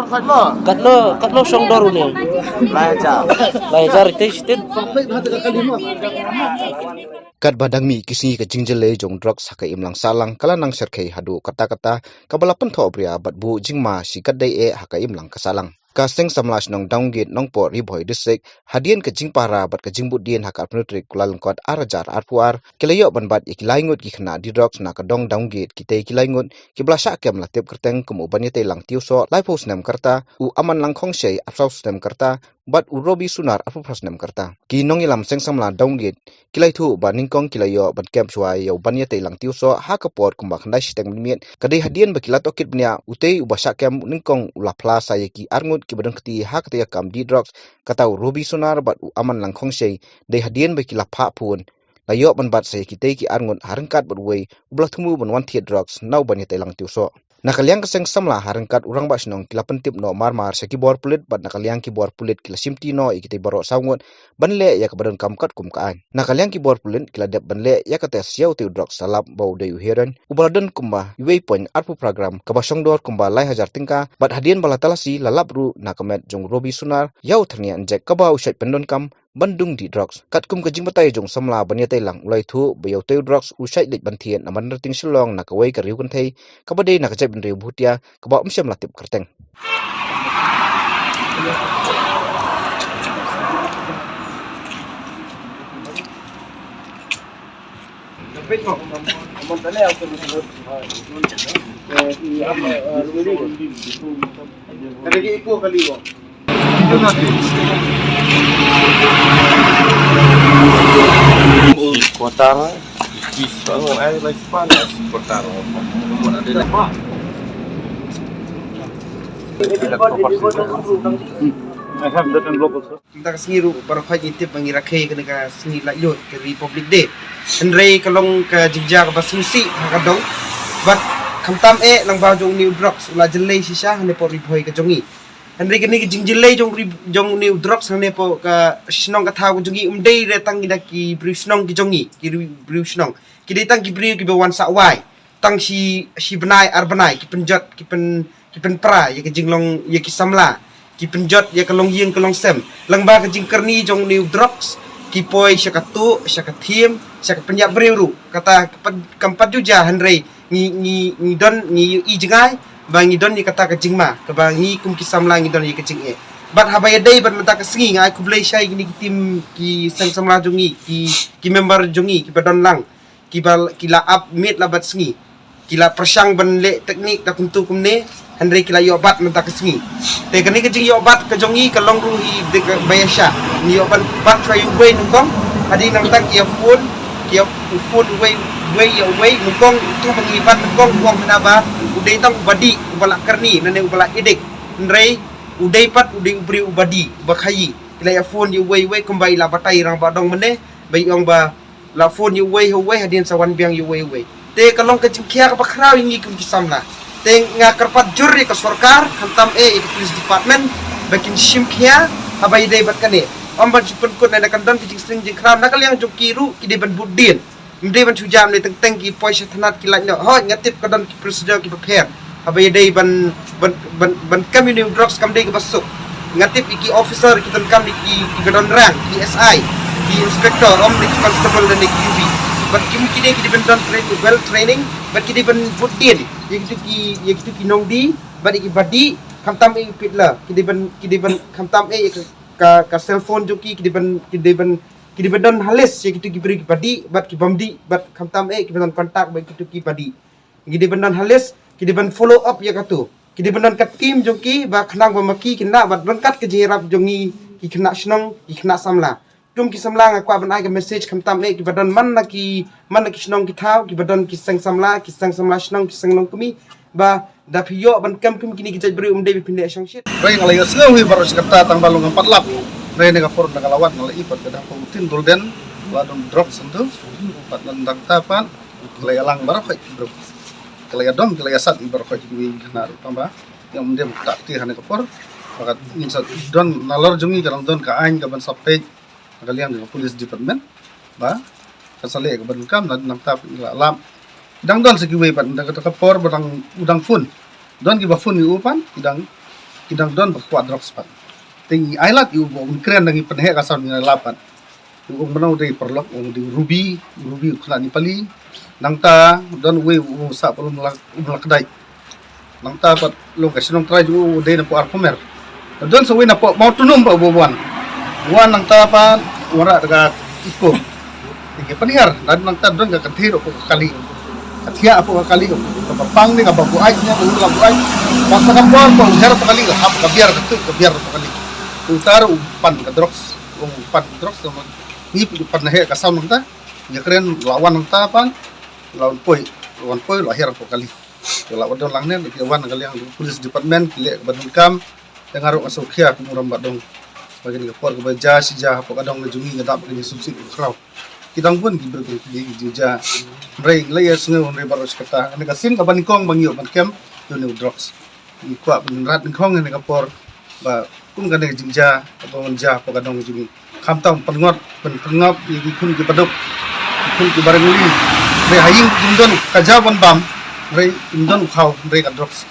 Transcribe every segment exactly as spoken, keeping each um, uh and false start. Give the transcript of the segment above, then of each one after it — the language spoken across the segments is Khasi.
Katno, katno shong dor une? Lai hajar. Lai hajar te shitin. Katba dang mih ki sngi ka jingjyllei jong drugs ha ka imlang sahlang ka la nang shyrkhei haduh katta katta, kaba la pynthoh bria bad buh jingma shi katdei eh ha ka imlang ka sahlang. Ka seng samla shnong Downgate, Nongpoh Ri Bhoi District, hadien ka jingpara bad ka jingbud dien ha ka arphew tarik Kyllalyngkot ar hajar arphew ar, ki la ïoh ban bat ïa ki lai ngut ki khynnah die drugs na ka dong Downgate. Kitei ki lai ngut kiba la shah kem la tip kyrteng kum u Banïateilang Tiewsoh, laiphew snem ka rta, u Amanlang Khongshei, arphew saw snem ka rta, bad u Robi Sunar, arphew phra snem ka rta. Ki nongïalam seng samla Downgate ki la ïathuh ba nyngkong ki la ïoh ban kem shuwa ïa u Banïateilang Tiewsoh ha ka por kumba khyndai shiteng mynmiet. Ka dei hadien ba ki la tohkit bniah, utei uba shah kem nyngkong u la phla sa ïa ki ar ngut kiba don kti ha kata ka kam die drugs, kata u Robi Sunar bad u Amanlang Khongshei. Dei hadien ba ki la phah phone, la ïoh ban bat sa ïa kitei ki ar ngut ha ryngkat bad uwei uba la thmu ban wan thied drugs na u Banïateilang Tiewsoh. Na ka liang ka seng samla, ha ryngkat u rangbah shnong, ki la pyntip noh mar mar sha ki bor pulit, bad na ka liang ki bor pulit ki la shimti noh ïa kitei baroh saw ngut ban leh ïa kaba donkam katkum ka aiñ. Na ka liang ki bor pulit ki la dep ban leh ïa ka test ïa utei u drugs, la lap ba u dei u heroin uba la don kumba uwei point arphew phra gram, kaba shong dor kumba lai hajar tyngka, bad hadien ba la talasi la lap ruh na ka met jong u Robi Sunar ïa u thyrnia injek kaba u shait pyndonkam ban dung die drugs. Katkum ka jingbatai jong u samla Banïateilang, u la ïathuh ba ïa utei u drugs u shait leit ban thied na Mawryngkneng, Shillong, na kawei ka riew kynthei kaba dei na ka jaitbynriew Bhutia, kaba um shym la tip kyrteng. Kuartal, bis bangun air lagi panas kuartal. I have that envelope also. Mynta ka sngi ruh baroh khoit ngi tip ba ngi rakhe kane ka sngi laitluid ka Republic Day. Hynrei ka long ka jingjia kaba sngewsih ha ka dong. Bad khamtam eh lyngba jong une u drugs u la jyllei shisha hangne hapoh Ri Bhoi ka jong ngi. Hynrei kane ka jingjyllei jong ri, jong une u drugs hangne hapoh ka shnong ka thaw ka jong ngi um dei re tang kine ki briew shnong ki jong ngi, ki ri-, briew shnong. Ki dei tang ki briew kiba wan sah wai. Tang shi, shi bnai ar bnai ki pynjot, ki pyn, ki pynpra ïa ka jinglong ïa ki samla, ki pynjot ïa ka longïing ka longsem. Lyngba ka jingkyrni jong une u drugs ki poi sha ka tuh, sha ka thiem, sha ka pynïap briew ruh. Kata ka pat, kam pat ju jia, hynrei ngi, ngi, ngi don, ngi ïohi jngai ba ngi don ïa kata ka jingma, kaba ngi kum ki samla ngi don ïa ka jingeh. Bad haba ïadei bad mynta ka sngi, nga ai khublei shai kine ki team, ki seng samla jong ngi, ki, ki member jong ngi kiba don lang, kiba, ki la ap miet la bad sngi, ki la pyrshang ban leh teknik da kumtu kumne, hynrei ki la ïoh bat mynta ka sngi. Te kane ka jingïoh bat ka jong ngi ka long ruh hi de kaba ïa shah. Ngi ïoh ban bat shuwa ïa uwei nyngkong, hadien nangta ki ïa phone, ki ïa phone uwei, uwei ïa uwei nyngkong, utu ba ngi bat nyngkong u ong hana ba u dei tang uba dih, uba la kyrni, lane uba la addict. Hynrei u dei pat, u dei u briew uba dih, uba khaii. Ki la ïa phone ïa uwei uwei kumba i la batai ïa u rangbah dong mynne, ba i ong ba la phone ïa uwei ha uwei hadien sa wan biang ïa uwei uwei. Te ka long ka jingkhia kaba khraw ïa ngi kum ki samla. Te nga kyrpad jur ïa ka sorkar, khamtam eh ïa ka police department, ba kin shim khia haba ïadei bad kane. Ym ban shu pynkut, lane kan don ka jingsneng jingkhraw na ka liang jong ki ruh ki dei ban bud dien. Ym dei ban shu jam ne teng teng ki poi sha thanat ki lait noh. Hooid, nga tip ka don ki procedure kiba pher. Haba ïadei ban, ban, ban, ban kam ïa une u drugs kam dei kaba suk. Nga tip ïa ki officer ki donkam ïa ki, kiba don rank, ki S I, ki inspector, ym ne ki constable lane ki U B. Bad ki, ki dei, ki dei ban don train, well training, bad ki dei ban bud dien ïa kitu ki, ïa kitu ki nongdie bad ïa kiba dih, khamtam eh ïa u peddler, ki dei ban, ki dei ban khamtam eh ïa ka, ka, ka cellphone jong ki, ki dei ban, ki dei ban, ki dei ban don ha list ïa kitu ki briew kiba dih bad kibym dih, bad khamtam eh kiba don contact bad kitu kiba dih. Ki dei ban don ha list, ki dei ban follow up ïa katu. Ki dei ban don ka team jong ki ba khnang ba ma ki kin lah ban ryngkat ka jingïarap jong ngi ki khynnah shnong, ki khynnah samla. Kum ki samla nga kwah ban ai ka message khamtam eh kiba don man la ki, man la ki shnong ki thaw, kiba don ki seng samla, ki seng samla shnong, ki seng longkmie, ba da phi ïoh ban kam kum kine ki jait briew ym dei ba phin leh shongshit. Hynrei nga la ïohsngew hi baroh shi katta tang ba long ngam pat lap. Hynrei na ka por ba nga la wan nga la i pat ka dang pyntin dul den la don drugs hangtu. Pat nangta pat ka la ïalang baroh khoit ki briew. Ka la ïadom, ka la ïasat ïa baroh khoit kiwei ki khynnah ruh tang ba ïa ym dem ktah kti ha kane ka por. Ba ka ngin sa don nalor jong ngi ka dang don ka aiñ kaban sa peit na ka liang jong ka police department ba kan sa leh kaba donkam. Nangta pat ngi la lap dang don sa kiwei pat na kata ka por ba dang, u dang phone. Don kiba phone ïa u pat, ki dang, Ki dang don ba kwah drugs pat. Te ngi ai lad ïa u ba un kren, ngi pynheh ka sound ngi ai lad pat. U ong mano dei paralok, u ong dei Ruby, Ruby u khynnah Nepali. Nangta don uwei u ong sah pat long la, u la kdai. Nangta pat long ka shnong trai u dei na pdeng Arphamer. Don sa uwei na pdeng Mawtunum ba u wan. Wan nangta pat wanrah da ka iko. Te ngi pynhiar, nangta don ka kynthei ruh ka kali. Ka thiah hapoh ka kali, kaba pang ne kaba buaid ne, kaba buaid. Bad sa ka por ba u hiar hapoh kali, ka hap ka biar, ka tuid ka biar hapoh kali. Uta ruh u pan ka drugs, u pan drugs, ngi pynheh ka sound nangta. Ngi kren la wan nangta pat, la wan poi, la wan poi, la hiar hapoh kali. Te la wan don lang ne, ki wan ka liang police department, ki leh kaba donkam. Te nga ruh nga sngewkhia kum u Rangbah Dong. Ba kane ka por kaba jia shi jia hapoh ka dong ka jong ngi, nga dap ba kane sngewsih u khraw. Ki dang bun ki briew ki jia. Hynrei ngi la ïa sngew hynrei baroh shi katta. Kane ka sien kaba nyngkong ba ngi ïoh ban kem ïa une u drugs. Ngi kwah ban rat nyngkong ïa kane ka por ba kum kane ka jingjia kaba wan jia hapoh ka dong ka jong ngi. Khamtam pynngop, pyn-, pynngop ïa ki khun ki baduk, ki khun ki barit. Hynrei ha ïing kim don, ka jaw ban bam, hynrei kim don u khaw, hynrei ka drugs.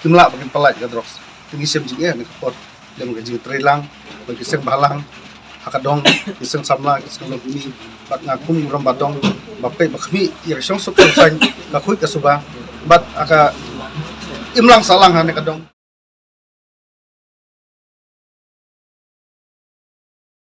Kim lah ba kin pyllait ka drugs. Te ngi shem jingeh ha kane ka por. Lem ka jingtrei lang, ba ki seng bhalang ha ka dong, ki seng samla, ki seng longkmie, bad nga kum u Rangbah Dong, ba peit ba khmih ïa ka shongsuk shongsaiñ, ka khuid ka suba, bad ha ka imlang sahlang ha kane ka dong.